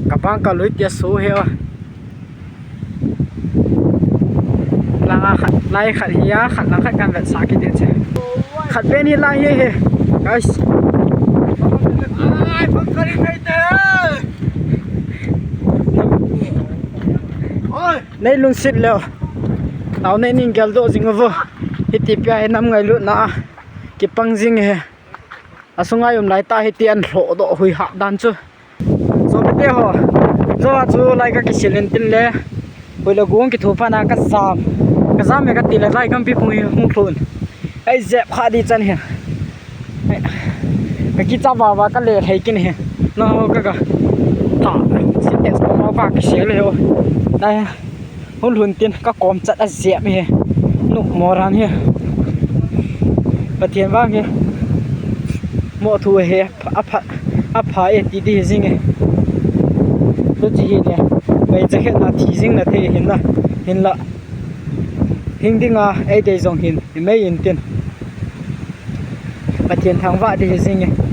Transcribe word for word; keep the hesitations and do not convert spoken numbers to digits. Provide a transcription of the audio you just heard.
Kabang kalui tia so he o. Langa khat, lai khat hi a, khat lang khat kan vetsah kit ding che. Khat pen hi lai hi hi. Guys. Nei lungset leo. Tao nei ning geldoh jing uvo. Hiti pia hi nam ngailutna a kipang jing hi. Asunga um lai ta hiti an lhoh doh hui hah dan chu. Sopite ho, jo a chu lai ka kisil in tin le, hoile gong kithu phat na ka jam, ka jam e ka ti le lai kampi phung hi hung lhun. Ei jep kha di chan hi. Ka kicha va va ka le thei kin hi. No ka ka. Ta, sintex ko ma ka kisil le ho. Nai. Hun lhun tin ka kom chat a jep hi. Nuh mo ran hi. Pathen vang hi. Mo thu hi a pha, a pha e ti di hi jing e. Tu chi hi le. Bei cha khet na thi jing na thei hin na. Hin la. Hing ding a ei dei jong hin. Hi mei in tin. Pathen thangvah di hi jing e.